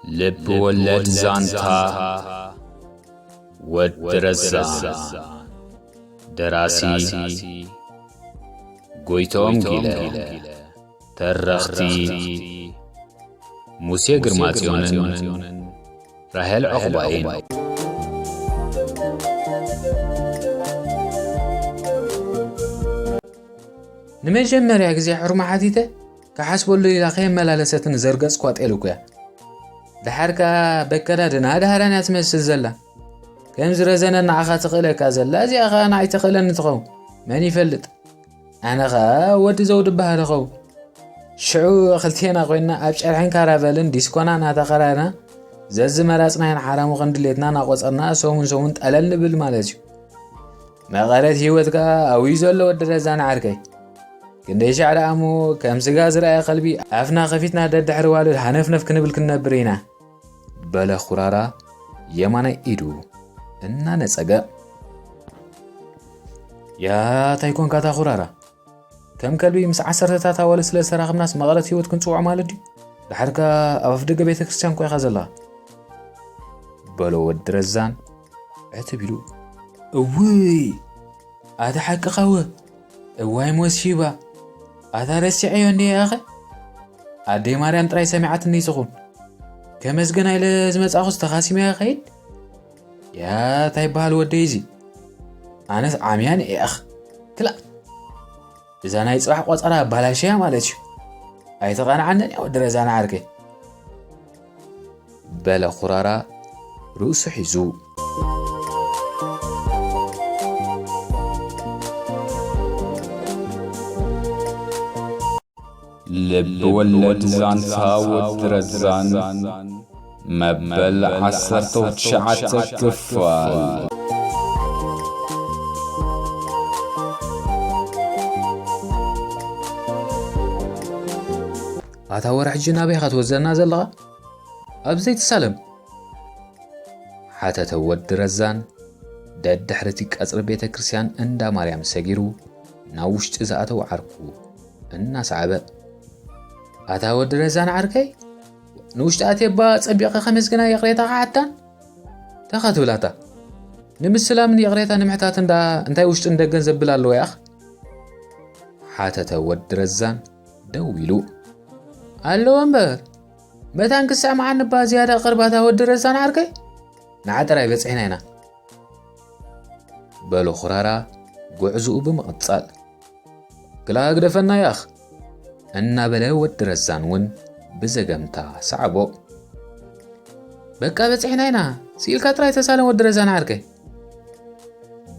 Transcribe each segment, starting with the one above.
ልብ ወለድ ዛንታ ወዲ ረዛን። ደራሲ ጎይቶም ጊለ። ተረኽቲ ሙሴ ግርማጽዮንን ራሄል ዕቑባይን። ንመጀመርያ ግዜ ሕሩማ ሓቲተ ክሓስበሉ ኢላ ከየመላለሰትኒ ዘርገጽኳ ጤል እኮ እያ። ደሓር ከኣ በከዳድና ደሃራን እያ ትመስል ዘላ። ከምዚ ረዘነ ንዓኻ ትኽእለካ ዘላ፣ እዚኣ ኸኣ ንዓይ ተኽእለኒ ትኸውን። መን ይፈልጥ? ኣነ ኸኣ ወዲ ዘውዲ እበሃል እኸውን። ሽዑ ክልቴና ኮይንና ኣብ ጨርሕን ካራቨልን ዲስኮና እናተኸራና ዘዝመራጽናዮን ሓራሙ ክንድሌትና እናቖጸርና ሰሙን ሰሙን ጠለል ንብል ማለት እዩ። መቐረት ህይወት ከኣ ኣብዩ ዘሎ ወዲ ረዛን ዓርከይ። ክንደይ ሻዕ ደኣ እሞ ከም ስጋ ዝረኣየ ከልቢ ኣፍና ከፊትና ደድሕሪ ዋልድ ሃነፍነፍ ክንብል ክንነብር ኢና። በለ ኩራራ የማናይ ኢዱ እናነጸገ። ያታ ኣይኮንካ እታ ኩራራ። ከም ከልቢ ምስ ዓሰርተታት ኣዋልድ ስለ ዝተራኸብናስ መቐረት ህይወት ክንጽውዖ ማለት ድዩ? ደሓርካ ኣብ ኣፍደገ ቤተ ክርስቲያን እኮ ኢኻ ዘለኻ። በሎ ወዲ ረዛን ዕትብ ኢሉ። እውይ ኣቲ ሓቅኻ ወ እዋይ ሞሲባ ኣታ ረሲዐዮ እንድየ ኣኸ ኣደይ ማርያም ጥራይ ሰሚዓትኒ ትኹን ከመስገና ኢለ ዝመጻኹስ ተኻሲመ እየ ኸይድ ያታ ይበሃል ወደይ እዚ ኣነስ ዓምያን እየ ኣኽ ክላእ እዛ ናይ ጽባሕ ቆጸራ ኣባላሸያ ማለት እዩ ኣይተቐንዓንን እያ ወዲ ረዛን ዓርከይ በለ ኩራራ ርእሱ ሒዙ። ልብ ወለድ ዛንታ ወዲ ረዛን መበል ዓሰርተ ትሽዓተ ክፋል። ኣታ ወረ ሕጂ ናበይ ኢኻ ትወስደና ዘለኻ? ኣብ ዘይትሳለም ሓተተ ወዲ ረዛን ደድሕሪ እቲ ቀጽሪ ቤተ ክርስቲያን እንዳ ማርያም ሰጊሩ ናብ ውሽጢ ዝኣተወ ዓርኩ እናሰዓበ። ኣታ ወዲ ረዛን ዓርከይ ንውሽጢ ኣትየባ ጸቢቕካ ከመስግና ይቕሬታ ክሓታን ተኻ ትብላታ ንምስላምን ይቕሬታ ንምሕታትን ደኣ እንታይ ውሽጥን ደገን ዘብል ኣለዎ ያኽ ሓተተ ወዲ ረዛን ደው ኢሉ ኣለዎ እምበር መታን ክሰማዓኒ እባ ዝያዳ ቅርባታ ወዲ ረዛን ዓርከይ ንዓ ጥራይ በጺሕና ኢና በሎ ኹራራ ጉዕዝኡ ብምቕጻል ክላ ግደፈና ያኽ እናበለ ወዲ ረዛን እውን ብዘገምታ ሰዓቦ በቃ በጺሕና ኢና ስኢልካ ጥራይ ተሳለም ወዲ ረዛን ዓርከይ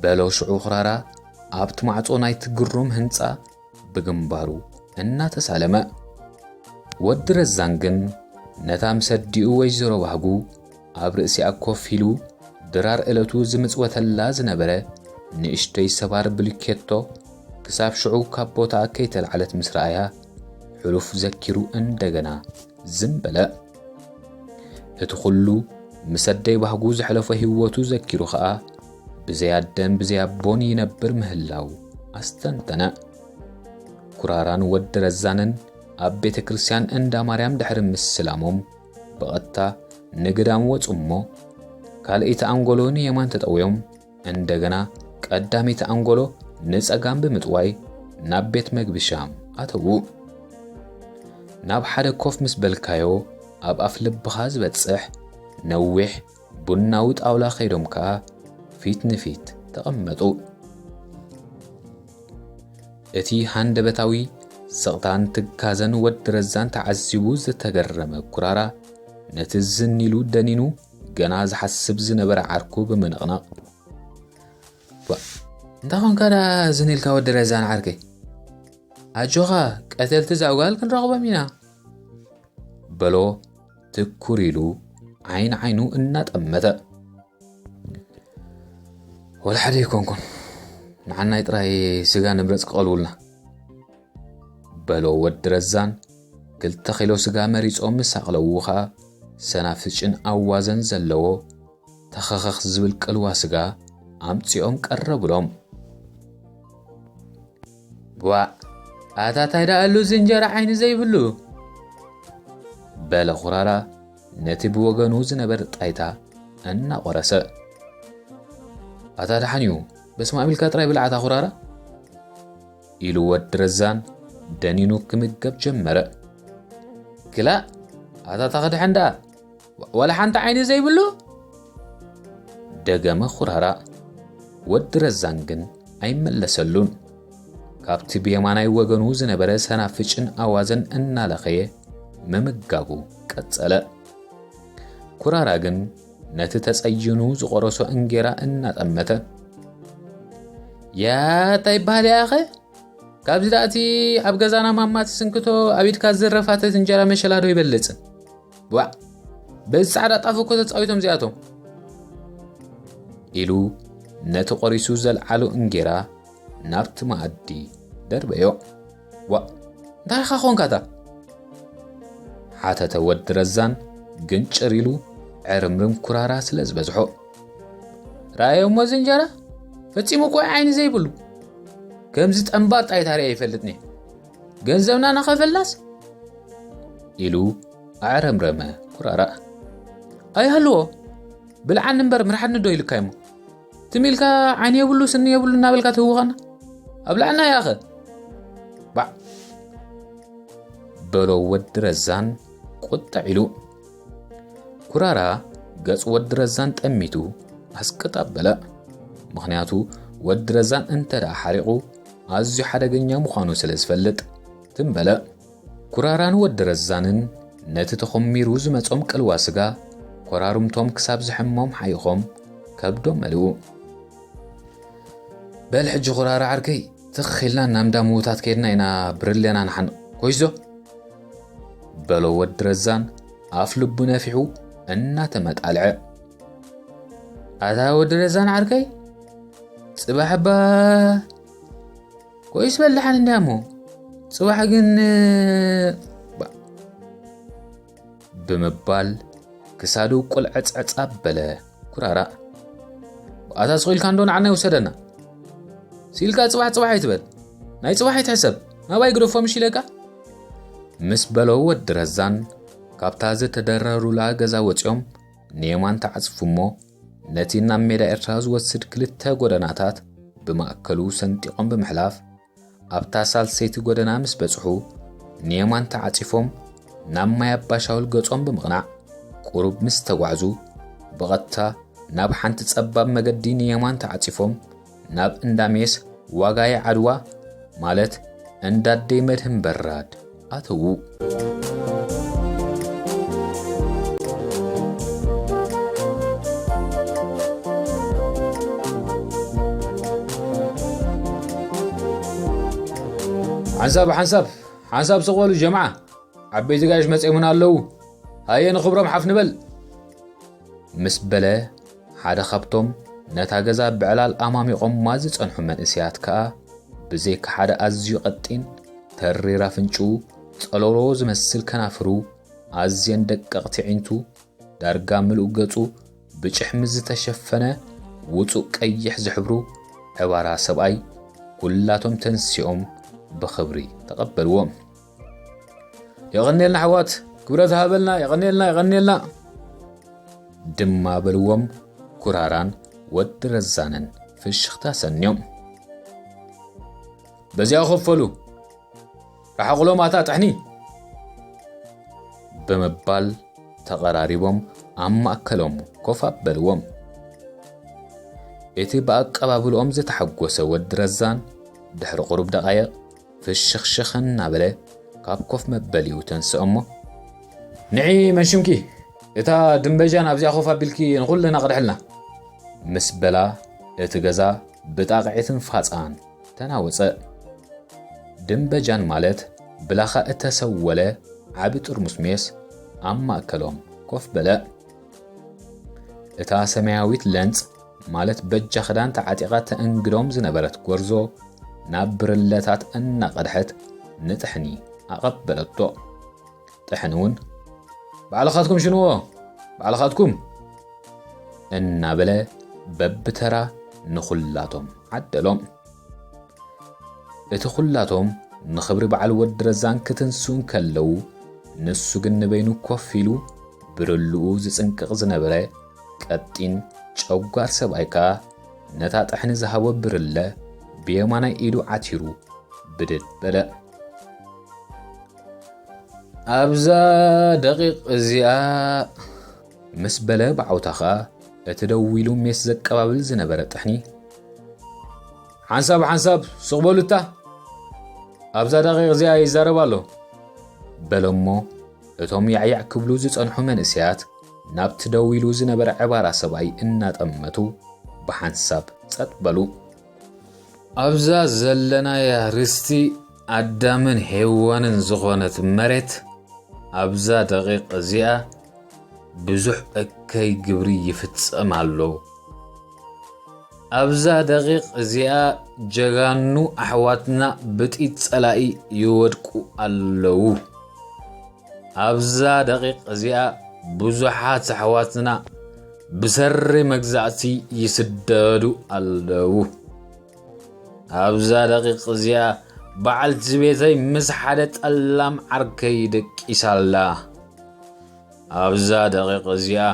በሎ ሽዑ ኹራራ ኣብቲ ማዕጾ ናይቲ ግሩም ህንጻ ብግንባሩ እናተሳለመ ወዲ ረዛን ግን ነታ ምስ ኣዲኡ ወይዘሮ ባህጉ ኣብ ርእሲኣ ኮፍ ኢሉ ድራር እለቱ ዝምጽወተላ ዝነበረ ንእሽተይ ሰባር ብሊኬቶ ክሳብ ሽዑ ካብ ቦታኣ ከይተላዕለት ምስ ረኣያ ሕሉፍ ዘኪሩ እንደገና ዝም በለ። እቲ ኩሉ ምስ ኣደይ ባህጉ ዘሕለፎ ህይወቱ ዘኪሩ ኸኣ ብዘይ ኣደን ብዘይ ኣቦን ይነብር ምህላው ኣስተንተነ። ኩራራን ወዲ ረዛንን ኣብ ቤተ ክርስቲያን እንዳ ማርያም ድሕሪ ምስላሞም ብቐጥታ ንግዳም ወጹ እሞ ካልኣይቲ ኣንጎሎ ንየማን ተጠውዮም እንደገና ቀዳመይቲ ኣንጎሎ ንጸጋም ብምጥዋይ ናብ ቤት መግቢ ሻም ኣተዉ። ናብ ሓደ ኮፍ ምስ በልካዮ ኣብ ኣፍ ልብኻ ዝበጽሕ ነዊሕ ቡናዊ ጣውላ ከይዶም ከኣ ፊት ንፊት ተቐመጡ። እቲ ሃንደበታዊ ስቕታን ትካዘን ወዲ ረዛን ተዓዚቡ ዝተገረመ ኩራራ ነቲ ዝን ኢሉ ደኒኑ ገና ዝሓስብ ዝነበረ ዓርኩ ብምንቕናቕ እንታይ ኾንካ ደኣ ዝን ኢልካ ወዲ ረዛን ዓርከይ ኣጆኻ ቀተልቲ ዛጓል ክንረኽቦም ኢና በሎ ትኩር ኢሉ ዓይን ዓይኑ እናጠመተ ወላ ሓደ ይኮንኩን ንዓናይ ጥራይ ስጋ ንምረፅ ክቐልውልና በሎ ወዲ ረዛን ክልተ ኪሎ ስጋ መሪፆም ምስ ኣቕለዉ ኸዓ ሰናፍጭን ኣዋዘን ዘለዎ ተኸኸኽ ዝብል ቅልዋ ስጋ ኣምፂኦም ቀረቡሎም። ዋእ ኣታ ታይ ደኣሉ እዚ እንጀራ ዓይኒ ዘይብሉ በለ ኹራራ ነቲ ብወገኑ ዝነበረ ጣይታ እናቖረሰ፣ "ኣታ ደሓን እዩ፣ በስመ ኣብ ኢልካ ጥራይ ብልዓታ ኩራራ?" ኢሉ ወዲ ረዛን ደኒኑ ክምገብ ጀመረ። "ክላእ፣ ኣታ ተኸድሐን ደኣ፣ ዋላ ሓንቲ ዓይኒ ዘይብሉ?" ደገመ ኩራራ። ወዲ ረዛን ግን ኣይመለሰሉን። ካብቲ ብየማናይ ወገኑ ዝነበረ ሰናፍጭን ኣዋዘን እናለኸየ ምምጋቡ ቀጸለ። ኩራራ ግን ነቲ ተጸይኑ ዝቖረሶ እንጌራ እናጠመተ፣ "ያታ ይበሃል ያኸ? ካብዚ ደኣቲ ኣብ ገዛና ማማ ትስንክቶ ኣብ ኢድካ ዝረፋተት እንጀራ መሸላ ዶ ይበልጽ? ዋዕ! በዚ ጻዕዳ ጣፍ እኮ ተጻዊቶም እዚኣቶም።" ኢሉ ነቲ ቆሪሱ ዘልዓሉ እንጌራ ናብቲ መኣዲ ደርበዮ። "ዋእ! እንታይ ኢኻ ኾንካታ?" ሓተተ ወዲ ረዛን ግንጭር ኢሉ ዕርምርም ኩራራ ስለ ዝበዝሖ። "ራእዮሞ እዚ እንጀራ ፈጺሙ እኮ ዓይኒ ዘይብሉ። ከምዚ ጠንባር ጣይታ ሪአ ይፈልጥኒ። ገንዘብና እናኸፈልናስ?" ኢሉ ኣዕረምረመ ኩራራ። "ኣይሃልዎ፣ ብልዓኒ እምበር ምርሓኒ ዶ ኢልካ እሞ? ትም ኢልካ ዓይኒ የብሉ ስኒ የብሉ እናበልካ ትህውኸና? ኣብልዓና ያኸ!" ባዕ! በሎ ወዲ ረዛን ቁጥዕ ኢሉ። ኩራራ ገጽ ወዲ ረዛን ጠሚቱ ኣስቅጥ ኣበለ። ምኽንያቱ ወዲ ረዛን እንተ ደኣ ሓሪቑ ኣዝዩ ሓደገኛ ምዃኑ ስለ ዝፈልጥ ትም በለ። ኩራራን ወዲ ረዛንን ነቲ ተኾሚሩ ዝመጾም ቅልዋ ስጋ ኮራርምቶም ክሳብ ዝሕሞም ሓይኾም ከብዶም መልኡ። "በል ሕጂ ኩራራ ዓርከይ፣ ትኽ ኢልና ናብ እንዳ ምዉታት ከይድና ኢና ብርሌና ንሓንቕ። ኮይዞ?" በሎ ወዲ ረዛን ኣፍ ልቡ ነፊሑ እናተመጣልዐ። "ኣታ ወዲ ረዛን ዓርከይ፣ ጽባሕ እባ ኮይስ በል ደሓን እንድያ እሞ፣ ጽባሕ ግን ባ-" ብምባል ክሳዱ ቁልዕጽዕጽ ኣበለ ኩራራ። "ኣታ ስቕ ኢልካ እንዶ ንዓና ይውሰደና። ስኢልካ ጽባሕ ጽባሕ ኣይትበል። ናይ ጽባሕ ኣይትሕሰብ። ናባይ ግደፎ ምሽ ኢለካ?" ምስ በሎ ወዲ ረዛን ካብታ ዝተደረሩላ ገዛ ወጺኦም ንየማን ተዓጽፉ እሞ ነቲ ናብ ሜዳ ኤርትራ ዝወስድ ክልተ ጎደናታት ብማእከሉ ሰንጢቖም ብምሕላፍ ኣብታ ሳልሰይቲ ጎደና ምስ በጽሑ፣ ንየማን ተዓጺፎም ናብ ማይ ኣባሻውል ገጾም ብምቕናዕ፣ ቁሩብ ምስ ተጓዕዙ፣ ብቐጥታ ናብ ሓንቲ ጸባብ መገዲ ንየማን ተዓጺፎም፣ ናብ እንዳ ሜስ ዋጋየ ዓድዋ፣ ማለት እንዳ ኣደይ መድህን በራድ ኣተዉ። ሓንሳብ፣ ሓንሳብ፣ ሓንሳብ ስቕ በሉ ጀምዓ። ዓበይቲ ጋሽ መጺኦምና ኣለዉ። ሃየ ንኽብሮም ሓፍ ንበል። ምስ በለ፣ ሓደ ካብቶም ነታ ገዛ ብዕላል ኣማሚቖማ ዝጸንሑ መንእሰያት ከኣ፣ ብዘይካ ሓደ ኣዝዩ ቀጢን፣ ተሪር ኣፍንጭኡ፣ ጸሎሎ ዝመስል ከናፍሩ፣ ኣዝየን ደቀቕቲ ኣዒንቱ፣ ዳርጋ ምሉእ ገጹ ብጭሕሚ ዝተሸፈነ ውጹእ ቀይሕ ዝሕብሩ ዕባራ ሰብኣይ፣ ኩላቶም ተንሲኦም ብኽብሪ ተቐበልዎ። "የቐንየልና ኣሕዋት፣ ክብረት ሃበልና፣ የቐንየልና፣ የቐንየልና!" ድማ በልዎም ኩራራን ወዲ ረዛንን ፍሽኽታ ሰንዮም። "በዚኣ ኮፈሉ፣ ረሓቑሎም ኣታ ጥሕኒ!" ብምባል ተቐራሪቦም ኣብ ማእከሎም ኮፍ ኣበልዎም። እቲ ብኣቀባብልኦም ዝተሓጎሰ ወዲ ረዛን ድሕሪ ቁሩብ ደቓይቕ ፍሽኽሽኽ እናበለ ካብ ኮፍ መበሊኡ ተንስኦ እሞ፣ "ንዒ መን ሽምኪ፣ እታ ድምበጃን ኣብዚኣ ኮፍ ኣቢልኪ ንኹልና ቅድሕልና!" ምስ በላ እቲ ገዛ ብጣቕዒትን ፋጻን ተናወጸ። ድምበጃን ማለት ብላኻ እተሰወለ ዓቢ ጥርሙስ ሜስ ኣብ ማእከሎም ኮፍ በለ። እታ ሰማያዊት ለንጽ ማለት በጃ ክዳን ተዓጢቓ ተእንግዶም ዝነበረት ጎርዞ ናብ ብርለታት እናቐድሐት ንጥሕኒ ኣቐበለቶ። ጥሕኒ እውን፣ "ባዕልኻትኩም ሽንዎ፣ ባዕልኻትኩም!" እናበለ በብተራ ንኹላቶም ዓደሎም። እቲ ኹላቶም ንኽብሪ በዓል ወዲ ረዛን ክትንስኡ እንከለዉ፣ ንሱ ግን ንበይኑ ኮፍ ኢሉ ብርልኡ ዝጽንቅቕ ዝነበረ ቀጢን ጨጓር ሰብኣይ ከኣ ነታ ጠሕኒ ዝሃቦ ብርለ ብየማናይ ኢዱ ዓቲሩ ብድድ በለ። ኣብዛ ደቂቕ እዚኣ ምስ በለ ብዓውታ ኸኣ እቲ ደው ኢሉ ሜስ ዘቀባብል ዝነበረ ጠሕኒ፣ ሓንሳብ ሓንሳብ ስቕ በሉታ፣ ኣብዛ ደቂቕ እዚኣ ይዛረብ ኣሎ፣ በሎሞ እቶም ያዕያዕ ክብሉ ዝጸንሑ መንእሰያት ናብቲ ደው ኢሉ ዝነበረ ዕባራ ሰብኣይ እናጠመቱ ብሓንሳብ ጸጥ በሉ። ኣብዛ ዘለናያ ርስቲ ኣዳምን ሄዋንን ዝኾነት መሬት ኣብዛ ደቂቕ እዚኣ ብዙሕ እከይ ግብሪ ይፍጸም ኣሎ። ኣብዛ ደቂቕ እዚኣ ጀጋኑ ኣሕዋትና ብጢት ጸላኢ ይወድቁ ኣለዉ። ኣብዛ ደቂቕ እዚኣ ብዙሓት ኣሕዋትና ብሰሪ መግዛእቲ ይስደዱ ኣለዉ። ኣብዛ ደቂቕ እዚኣ በዓልቲ ቤተይ ምስ ሓደ ጠላም ዓርከይ ደቂሳ ኣላ። ኣብዛ ደቂቕ እዚኣ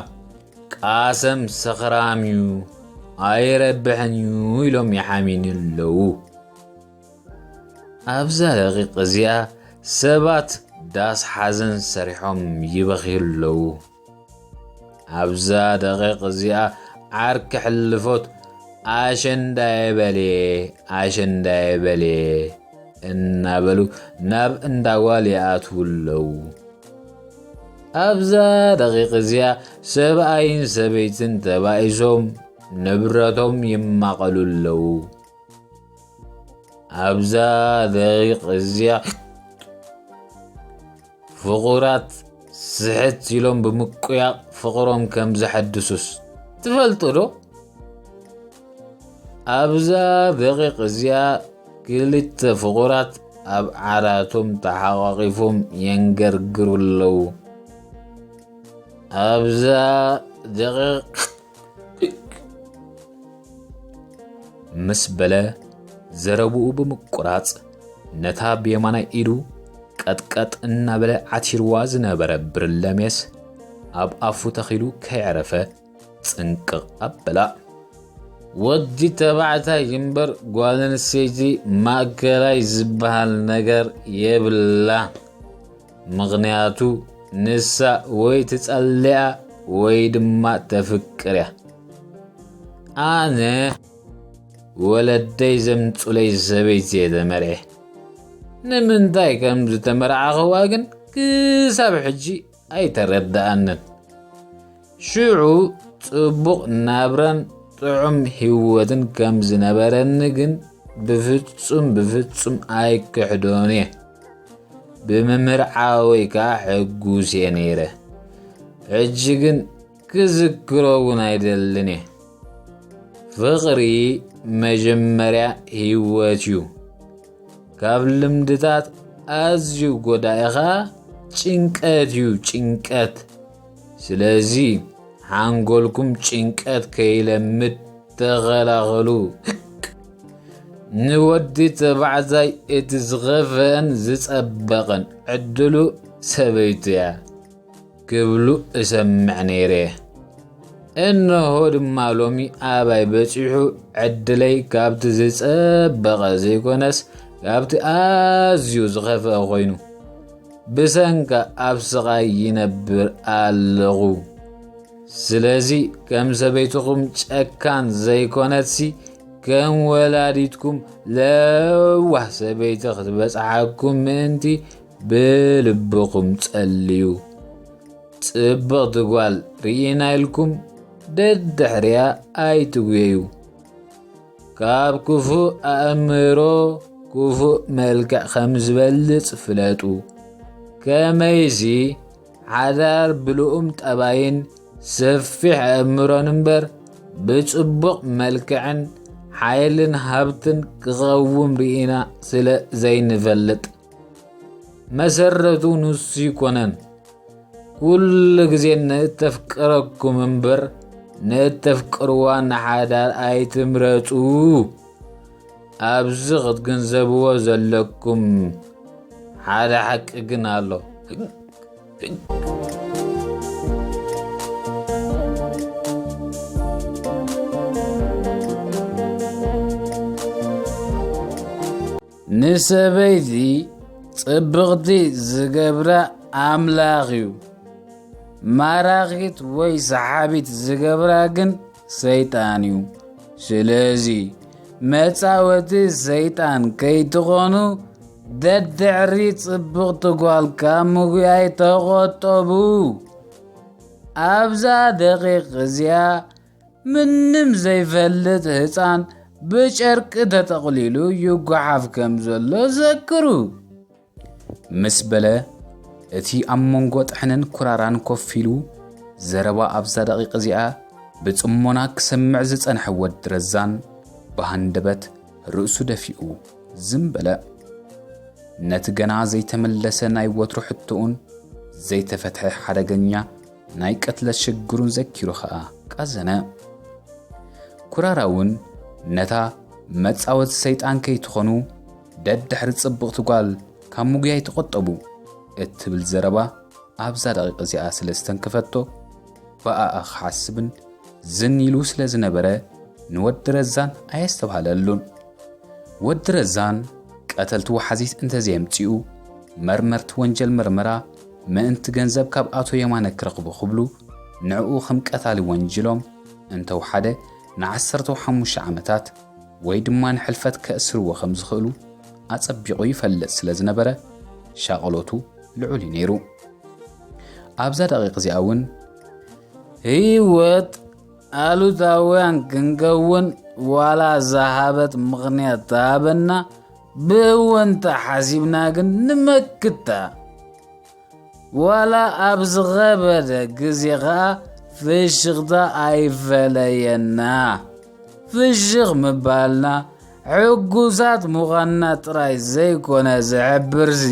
ቃሰም ሰኽራም እዩ፣ ኣይረብሕን እዩ ኢሎም ይሓሚኑ ኣለዉ። ኣብዛ ደቂቕ እዚኣ ሰባት ዳስ ሓዘን ሰሪሖም ይበኽዩ ኣለዉ። ኣብዛ ደቂቕ እዚኣ ዓርኪ ሕልፎት ኣሸንዳየ በልየ፣ ኣሸንዳየ በልየ እናበሉ ናብ እንዳ ጓል ይኣትዉ ኣለዉ። ኣብዛ ደቂቕ እዚኣ ሰብኣይን ሰበይትን ተባኢሶም ንብረቶም ይማቐሉ ኣለዉ። ኣብዛ ደቂቕ እዚኣ ፍቑራት ስሕት ኢሎም ብምቁያቕ ፍቕሮም ከም ዘሐድሱስ ትፈልጡ ዶ? ኣብዛ ደቂቕ እዚኣ ክልተ ፍቑራት ኣብ ዓራቶም ተሓቋቒፎም የንገርግሩ ኣለዉ። ኣብዛ ደቂቕ ምስ በለ ዘረብኡ ብምቁራጽ ነታ ብየማናይ ኢዱ ቀጥቀጥ እናበለ ዓቲርዋ ዝነበረ ብርለ ሜስ ኣብ ኣፉ ተኺሉ ከየዕረፈ ጽንቅቕ ኣበላ። ወዲ ተባዕታይ እምበር ጓል ኣንስተይቲ ማእከላይ ዝበሃል ነገር የብላን። ምኽንያቱ ንሳ ወይ ትጸልኣ ወይ ድማ ተፍቅር እያ። ኣነ ወለደይ ዘምጹለይ ሰበይቲ እየ ተመርዔ። ንምንታይ ከም ዝተመርዓኽዋ ግን ክሳብ ሕጂ ኣይተረድኣንን። ሽዑ ጽቡቕ ናብራን ጥዑም ህይወትን ከም ዝነበረኒ ግን ብፍጹም ብፍጹም ኣይክሕዶን እየ። ብምምርዓወይ ከኣ ሕጉስ እየ ነይረ። ሕጂ ግን ክዝክሮ እውን ኣይደልን እየ። ፍቕሪ መጀመርያ ህይወት እዩ። ካብ ልምድታት ኣዝዩ ጎዳኢ ኸኣ ጭንቀት እዩ፣ ጭንቀት። ስለዚ ሓንጎልኩም ጭንቀት ከይለምድ ተኸላኸሉ። ንወዲ ተባዕታይ እቲ ዝኸፍአን ዝጸበቐን ዕድሉ ሰበይቱ እያ ክብሉ እሰምዕ ነይረ። እነሆ ድማ ሎሚ ኣባይ በጺሑ ዕድለይ ካብቲ ዝጸበቐ ዘይኮነስ ካብቲ ኣዝዩ ዝኸፍአ ኮይኑ። ብሰንካ ኣብ ስቓይ ይነብር ኣለኹ። ስለዚ ከም ሰበይትኹም ጨካን ዘይኮነትሲ ከም ወላዲትኩም ለዋህ ሰበይቲ ክትበጽሓኩም ምእንቲ ብልብኹም ጸልዩ። ጽብቕቲ ጓል ርኢና ኢልኩም ደድሕሪኣ ኣይትጉየዩ። ካብ ክፉእ ኣእምሮ ክፉእ መልክዕ ከም ዝበልጽ ፍለጡ። ከመይሲ ሓዳር ብልኡም ጠባይን ሰፊሕ ኣእምሮን እምበር ብጽቡቕ መልክዕን ሓይልን ሃብትን ክቐውም ርኢና ስለ ዘይንፈልጥ። መሰረቱ ንሱ ይኮነን። ኩሉ ግዜ ንእተፍቅረኩም እምበር ንእተፍቅርዋ ንሓዳር ኣይትምረጹ። ኣብዚ ክትግንዘብዎ ዘለኩም ሓደ ሓቂ ግን ኣሎ። ንሰበይቲ ጽብቕቲ ዝገብራ ኣምላኽ እዩ። ማራኺት ወይ ሰሓቢት ዝገብራ ግን ሰይጣን እዩ። ስለዚ መጻወቲ ሰይጣን ከይትኾኑ ደድሕሪ ጽብቕቲ ጓል ካብ ምጉያይ ተቖጠቡ። ኣብዛ ደቂቕ እዚኣ ምንም ዘይፈልጥ ህፃን ብጨርቂ ተጠቕሊሉ ይጓሓፍ ከም ዘሎ ዘክሩ። ምስ በለ እቲ ኣብ መንጎ ጥሕንን ኩራራን ኮፍ ኢሉ ዘረባ ኣብዛ ደቂቕ እዚኣ ብጽሞና ክሰምዕ ዝጸንሐ ወዲ ረዛን ብሃንደበት ርእሱ ደፊኡ ዝም በለ። ነቲ ገና ዘይተመለሰ ናይ ወትሩ ሕቶኡን ዘይተፈትሐ ሓደገኛ ናይ ቅትለት ሽግሩን ዘኪሩ ኸኣ ቃዘነ። ኩራራ እውን ነታ መጻወቲ ሰይጣን ከይትኾኑ ደድሕሪ ጽብቕቲ ጓል ካብ ምጉያይ ተቖጠቡ እትብል ዘረባ ኣብዛ ደቂቕ እዚኣ ስለ ዝተንከፈቶ ብኣኣ ክሓስብን ዝን ኢሉ ስለ ዝነበረ ንወዲ ረዛን ኣየስተብሃለሉን። ወዲ ረዛን ቀተልቲ ወሓዚት እንተዘየምጽኡ መርመርቲ ወንጀል መርመራ ምእንቲ ገንዘብ ካብ ኣቶ የማነ ክረኽቡ ክብሉ ንዕኡ ከም ቀታሊ ወንጅሎም እንተውሓደ ንዓሰርተ ሓሙሽተ ዓመታት ወይ ድማ ንሕልፈት ከእስርዎ ከም ዝኽእሉ ኣጸቢቑ ይፈልጥ ስለ ዝነበረ ሻቕሎቱ ልዑል እዩ ነይሩ። ኣብዛ ደቂቕ እዚኣ እውን ህይወት ኣሉታውያን ክንከውን ዋላ ዝሃበት ምኽንያት ትሃበና ብእወንታ ሓሲብና ግን ንመክታ። ዋላ ኣብ ዝኸበደ ግዜ ኸኣ ፍሽኽታ ኣይፈለየና። ፍሽኽ ምባልና ሕጉሳት ምዃንና ጥራይ ዘይኮነ ዝሕብርሲ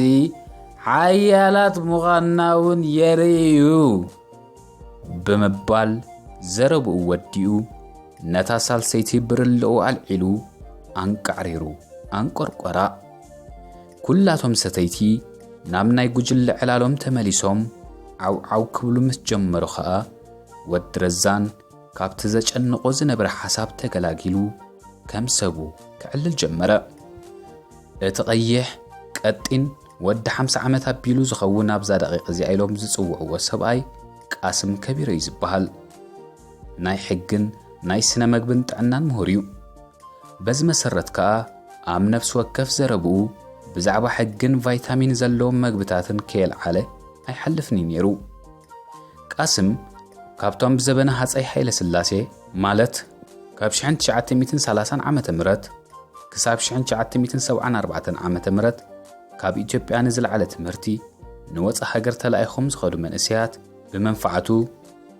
ሓያላት ምዃንና እውን የርኢ እዩ። ብምባል ዘረብኡ ወዲኡ ነታ ሳልሰይቲ ብርልኡ ኣልዒሉ ኣንቃዕሪሩ ኣንቆርቆራ። ኩላቶም ሰተይቲ ናብ ናይ ጉጅለ ዕላሎም ተመሊሶም ዓው ዓው ክብሉ ምስ ጀመሩ ኸኣ ወዲ ረዛን ካብቲ ዘጨንቆ ዝነበረ ሓሳብ ተገላጊሉ ከም ሰቡ ክዕልል ጀመረ። እቲ ቀይሕ ቀጢን ወዲ ሓምሳ ዓመት ኣቢሉ ዝኸውን ኣብዛ ደቂቕ እዚኣ ኢሎም ዝጽውዕዎ ሰብኣይ ቃስም ከቢሮ እዩ ዝበሃል። ናይ ሕግን ናይ ስነ መግብን ጥዕናን ምሁር እዩ። በዚ መሰረት ከኣ ኣብ ነፍሲ ወከፍ ዘረብኡ ብዛዕባ ሕግን ቫይታሚን ዘለዎም መግብታትን ከየልዓለ ኣይሓልፍን እዩ ነይሩ። ቃስም ካብቶም ብዘበነ ሃጸይ ሃይለ ስላሴ ማለት ካብ ሽሕን ትሽዓተ ሚእትን ሰላሳን ዓመተ ምህረት ክሳብ ሽሕን ትሽዓተ ሚእትን ሰብዓን ኣርባዕተን ዓመተ ምህረት ካብ ኢትዮጵያ ንዝለዓለ ትምህርቲ ንወጻኢ ሃገር ተላኢኾም ዝኸዱ መንእሰያት ብመንፋዓቱ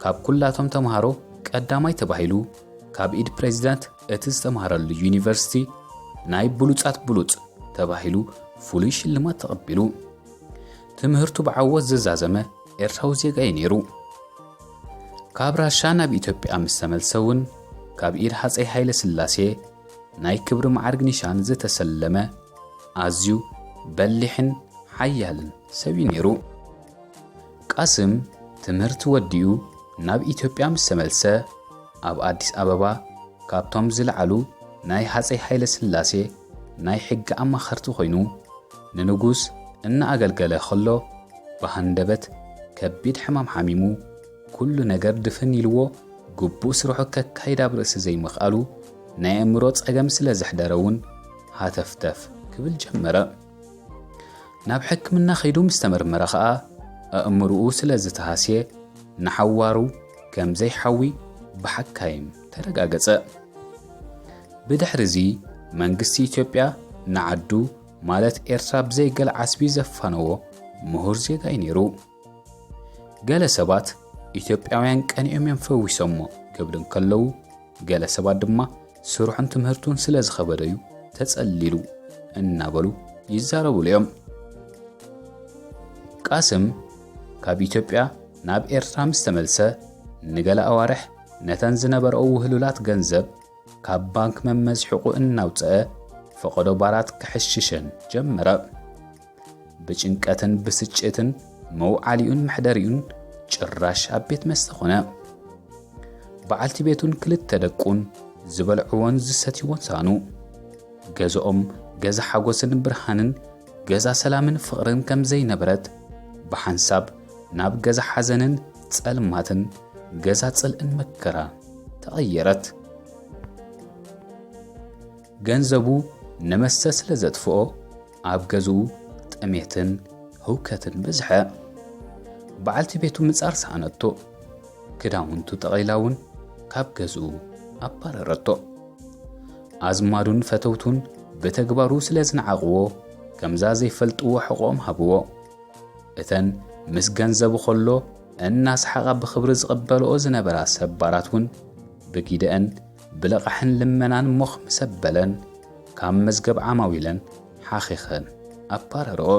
ካብ ኩላቶም ተምሃሮ ቀዳማይ ተባሂሉ ካብ ኢድ ፕሬዚዳንት እቲ ዝተምሃረሉ ዩኒቨርሲቲ ናይ ብሉጻት ብሉጽ ተባሂሉ ፍሉይ ሽልማት ተቐቢሉ። ትምህርቱ ብዓወት ዝዛዘመ ኤርትራዊ ዜጋ እዩ ነይሩ። ካብ ራሻ ናብ ኢትዮጵያ ምስ ተመልሰ እውን ካብ ኢድ ሃጸይ ሃይለ ስላሴ ናይ ክብሪ መዓርግ ኒሻን ዝተሰለመ ኣዝዩ በሊሕን ሓያልን ሰብ እዩ ነይሩ። ቃስም ትምህርቲ ወዲኡ ናብ ኢትዮጵያ ምስ ተመልሰ ኣብ ኣዲስ ኣበባ ካብቶም ዝለዓሉ ናይ ሃጸይ ሃይለ ስላሴ ናይ ሕጊ ኣማኸርቲ ኮይኑ ንንጉስ እናኣገልገለ ከሎ ብሃንደበት ከቢድ ሕማም ሓሚሙ ኩሉ ነገር ድፍን ኢልዎ ግቡእ ስርሑ ከካይድ ኣብ ርእሲ ዘይምኽኣሉ ናይ ኣእምሮ ጸገም ስለ ዘሕደረ እውን ሃተፍተፍ ክብል ጀመረ። ናብ ሕክምና ከይዱ ምስ ተመርመረ ኸኣ ኣእምሮኡ ስለ ዝተሃስየ ንሓዋሩ ከም ዘይሓዊ ብሓካይም ተረጋገጸ። ብድሕሪ እዚ መንግስቲ ኢትዮጵያ ንዓዱ ማለት ኤርትራ ብዘይ ገለ ዓስቢ ዘፋነዎ ምሁር ዜጋ እዩ ነይሩ። ገለ ሰባት ኢትዮጵያውያን ቀኒኦም እዮም ፈዊሶሞ ክብሉ እንከለዉ ገለ ሰባት ድማ ስርሑን ትምህርቱን ስለ ዝኸበደዩ ተጸሊሉ እናበሉ ይዛረቡሉ እዮም። ቃስም ካብ ኢትዮጵያ ናብ ኤርትራ ምስ ተመልሰ ንገለ ኣዋርሕ ነተን ዝነበረኦ ውህሉላት ገንዘብ ካብ ባንክ መመዝሕቑ እናውፀአ ፈቐዶ ባራት ክሕሽሸን ጀመረ። ብጭንቀትን ብስጭትን መውዓሊኡን መሕደሪኡን ጭራሽ ኣብ ቤት መስተ ኮነ። በዓልቲ ቤቱን ክልተ ደቁን ዝበልዕዎን ዝሰትይዎን ሳኑ። ገዝኦም ገዛ ሓጎስን ብርሃንን፣ ገዛ ሰላምን ፍቕርን ከም ዘይነበረት፣ ብሓንሳብ ናብ ገዛ ሓዘንን ጸልማትን፣ ገዛ ጽልእን መከራ ተቐየረት። ገንዘቡ ንመስተ ስለ ዘጥፍኦ፣ ኣብ ገዝኡ ጥሜትን ህውከትን በዝሐ። በዓልቲ ቤቱ ምጻር ሰኣነቶ። ክዳውንቱ ጠቒላ እውን ካብ ገዝኡ ኣባረረቶ። ኣዝማዱን ፈተውቱን ብተግባሩ ስለ ዝነዓቕዎ፣ ከምዛ ዘይፈልጥዎ ሕቖኦም ሃብዎ። እተን ምስ ገንዘቡ ከሎ እናሰሓቓ ብኽብሪ ዝቕበልኦ ዝነበራ ሰባራት እውን ብጊደአን ብልቓሕን ልመናን ሞኽ ምስ ኣበለን፣ ካብ መዝገብ ዓማዊለን ሓኺኸን ኣባረርኦ።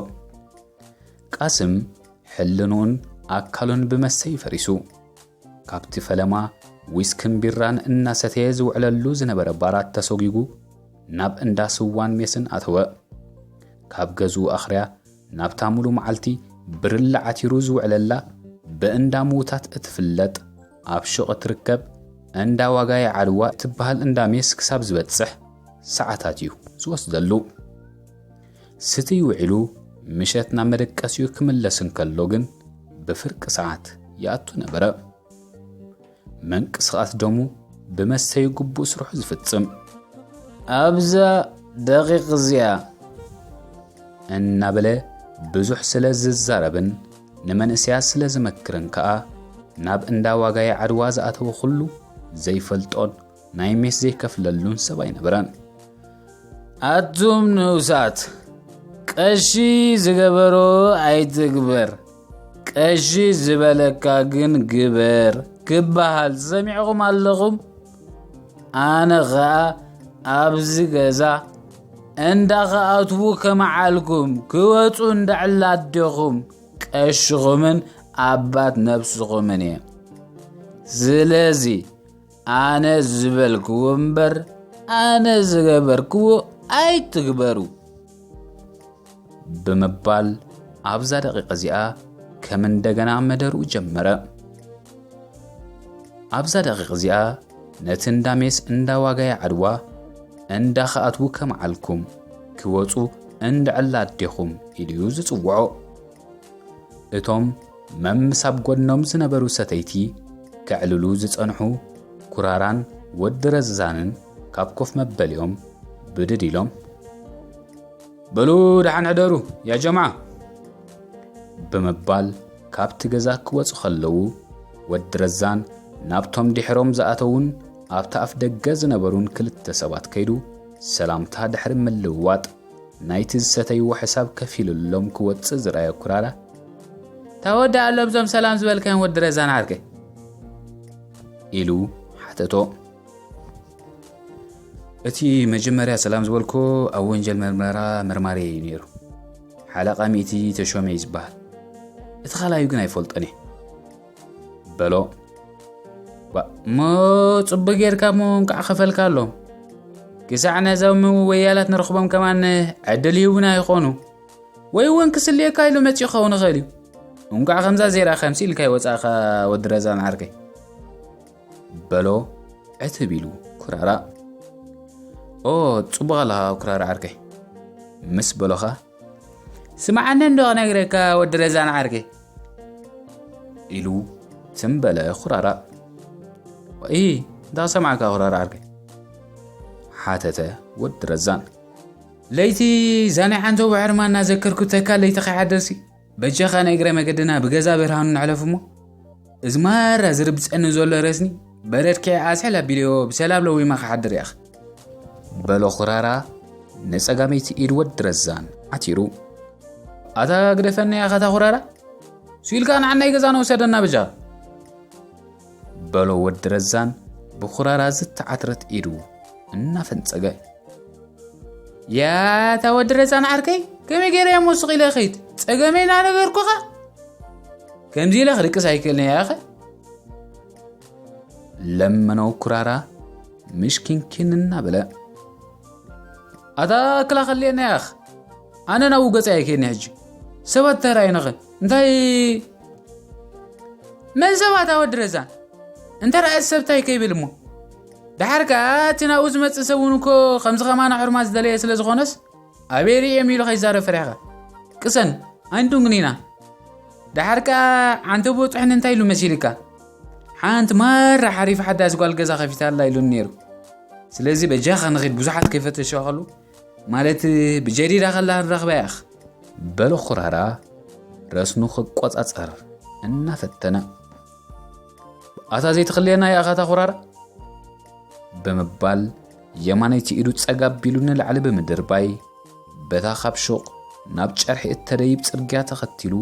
ቃስም ሕልንኡን ኣካሉን ብመስተዩ ፈሪሱ። ካብቲ ፈለማ ዊስክን ቢራን እናሰተየ ዝውዕለሉ ዝነበረ ባራት ተሰጒጉ ናብ እንዳ ስዋን ሜስን ኣተወ። ካብ ገዝኡ ኣኽርያ ናብታ ሙሉ መዓልቲ ብርለ ዓቲሩ ዝውዕለላ ብእንዳ ምዉታት እትፍለጥ ኣብ ሹቕ እትርከብ እንዳ ዋጋየ ዓድዋ እትበሃል እንዳ ሜስ ክሳብ ዝበጽሕ ሰዓታት እዩ ዝወስደሉ። ስትዩ ውዒሉ ምሸት ናብ መደቀሲኡ ክምለስ እንከሎ ግን ብፍርቂ ሰዓት ይኣቱ ነበረ። ምንቅስቓስ ደሙ ብመስተዩ ግቡእ ስርሑ ዝፍጽም። ኣብዛ ደቂቕ እዚኣ እናበለ ብዙሕ ስለ ዝዛረብን ንመንእሰያት ስለ ዝመክርን ከኣ ናብ እንዳ ዋጋየ ዓድዋ ዝኣተወ ኩሉ ዘይፈልጦን ናይ ሜስ ዘይከፍለሉን ሰብ ኣይነበረን። ኣቱም ንኡሳት፣ ቀሺ ዝገበሮ ኣይትግበር፣ ቀሺ ዝበለካ ግን ግበር ክበሃል ሰሚዕኹም ኣለኹም? ኣነ ኸኣ ኣብዚ ገዛ እንዳኸኣትዉ ከመዓልኩም ክወጹ እንዳዕላ ኣዴኹም ቀሽኹምን ኣባት ነብስኹምን እየ። ስለዚ ኣነ ዝበልክዎ እምበር ኣነ ዝገበርክዎ ኣይትግበሩ። ብምባል ኣብዛ ደቂቕ እዚኣ ከም እንደገና መደርኡ ጀመረ። ኣብዛ ደቂቕ እዚኣ ነቲ እንዳ ሜስ እንዳ ዋጋየ ዓድዋ እንዳ ኸኣትዉ ከመዓልኩም ክወጹ እንዳ ዕላ ኣዴኹም ኢሉዩ ዝጽውዖ። እቶም መምስ ኣብ ጎድኖም ዝነበሩ ሰተይቲ ከዕልሉ ዝጸንሑ ኩራራን ወዲ ረዛንን ካብ ኮፍ መበሊኦም ብድድ ኢሎም፣ በሉ ደሓን ሕደሩ ያ ጀምዓ ብምባል ካብቲ ገዛ ክወጹ ከለዉ፣ ወዲ ረዛን ናብቶም ድሕሮም ዝኣተዉን ኣብቲ ኣፍ ደገ ዝነበሩን ክልተ ሰባት ከይዱ ሰላምታ ድሕሪ ምልውዋጥ ናይቲ ዝሰተይዎ ሕሳብ ከፊሉሎም ክወጽእ ዝረኣየ ኩራራ፣ "ታወዲ ኣሎ ብዞም ሰላም ዝበልካዮም ወዲ ረዛን ዓርከይ?" ኢሉ ሓተቶ። እቲ መጀመርያ ሰላም ዝበልኮ ኣብ ወንጀል መርመራ መርማሪ እዩ ነይሩ። ሓለቓ ሚእቲ ተሾመ እዩ ዝበሃል። እቲ ካልኣዩ ግን ኣይፈልጦን እየ። በሎ። ባ-፣ እሞ ጽቡቅ ጌርካ እሞ እንቋዕ ከፈልካ ኣሎ። ክሳዕ ነዞም ወያላት ንረኽቦም ከማን ዕድል ይህቡና ይኾኑ። ወይ እውን ክስልየካ ኢሉ መጺኡ ክኸውን ይኽእል እዩ። እንቋዕ ከምዛ ዘይረኣኻ ምሲ ኢልካ ይወጻእኻ ወዲ ረዛን ዓርከይ። በሎ ዕትብ ኢሉ ኩራራ። ኦ፣ ጽቡቕ ኣለኻ ኩራራ ዓርከይ። ምስ በሎኻ፣ ስምዓኒ እንዶ ክነግረካ ወዲ ረዛን ዓርከይ። ኢሉ ትም በለ ኩራራ። ወይ፣ እንታይ ክሰምዓካ ኩራራ ዓርከይ? ሓተተ ወዲ ረዛን። ለይቲ እዛ ናይ ዓንተቦ ሕርማ እናዘከርኩ ተካ ለይቲ ከይሓደርሲ፣ በጃኻ ናይ እግረ መገድና ብገዛ ብርሃኑ ነሕለፍ እሞ፣ እዚ ማራ ዝርብጸኒ ዘሎ ረስኒ በረድ ከይኣስሕል ኣቢለዮ ብሰላም ለዊማ ክሓድር እያ። በሎ ኩራራ ንጸጋመይቲ ኢድ ወዲ ረዛን ዓቲሩ። ኣታ ግደፈኒ ያኸ ኣታ ኩራራ፣ ስኢልካ ንዓናይ ገዛና ውሰደና በጃኻ። በሎ ወዲ ረዛን ብኩራራ ዝተዓትረት ኢዱ እናፈንጸገ። ያታ ወዲ ረዛን ዓርከይ፣ ከመይ ገይረ እሞ ስቕ ኢለ ኸይድ? ጸገመይ እናነገርኩኻ? ከምዚ ኢለ ክድቅስ ኣይክእልን እየ፣ ያኸ? ለመኖ ኩራራ ምሽኪንኪን እናበለ። ኣታ ክላኸልየና ያኽ፣ ኣነ ናብኡ ገጸይ ኣይከድን ሕጂ። ሰባት ተራእዩናኸ እንታይ? መን ሰባት ኣወዲ ረዛን? እንተ ረኣየ ሰብ እንታይ ከይብል እሞ? ደሓር ከኣ እቲ ናብኡ ዝመጽእ ሰብ እውን እኮ ከምዚ ከማና ሕርማት ዝደለየ ስለ ዝኾነስ፣ ኣበይ ርእዮም ኢሉ ከይዛረብ ፈሪሕካ? ቅሰን ኣይንዱንግን ኢና። ደሓር ከኣ ዓንተ ብጥሕን እንታይ ኢሉ መሲልካ? ሓንቲ ማራ ሓሪፍ ሓዳስ ጓል ገዛ ከፊታ ኣላ ኢሉኒ ነይሩ። ስለዚ በጃኻ ንኺድ ብዙሓት ከይፈተሸዋ ከሉ ማለት ብጀዲዳ ከላ ንረኽባ ያኽ። በሎ ኩራራ ረስኑ ክቆጻጸር እናፈተነ። ኣታ ዘይትኽልየና ያኻ እታ ኩራራ ብምባል የማነይቲ ኢዱ ጸጋ ቢሉ ንላዕሊ ብምድርባይ በታ ካብ ሹቕ ናብ ጨርሒ እተደይብ ጽርግያ ተኸቲሉ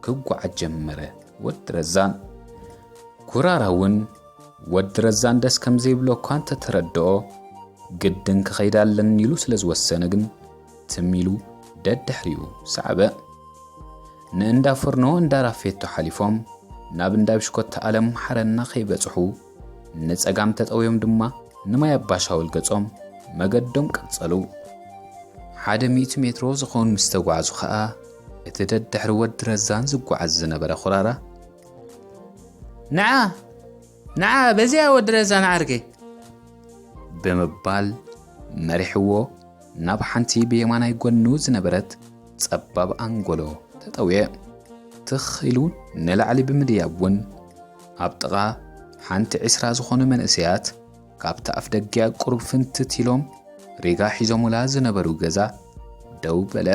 ክጓዓዝ ጀመረ። ወዲ ረዛን ኩራራ እውን ወዲ ረዛን ደስ ከም ዘይብሎ እኳ እንተተረድኦ ግድን ክኸይድ ኣለኒ ኢሉ ስለ ዝወሰነ ግን ትም ኢሉ ደድሕሪኡ ሰዓበ። ንእንዳ ፍርኖ እንዳ ራፌቶ ሓሊፎም ናብ እንዳ ብሽኮታ ኣለም ሓረና ከይበጽሑ ንጸጋም ተጠውዮም ድማ ንማይ ኣባሻውል ገጾም መገዶም ቀጸሉ። ሓደ ሚእቲ ሜትሮ ዝኾን ምስ ተጓዕዙ ኸኣ እቲ ደድሕሪ ወዲ ረዛን ዝጓዓዝ ዝነበረ ኩራራ ንዓ ንዓ በዚያ ወዲ ረዛን ዓርከይ ብምባል መሪሕዎ ናብ ሓንቲ ብየማናይ ጎኑ ዝነበረት ጸባብ ኣንጎሎ ተጠውየ። ትኽ ኢሉ ንላዕሊ ብምድያብ እውን ኣብ ጥቓ ሓንቲ ዕስራ ዝኾኑ መንእሰያት ካብቲ ኣፍ ደጊኣ ቁሩብ ፍንትት ኢሎም ሪጋ ሒዞሙላ ዝነበሩ ገዛ ደው በለ።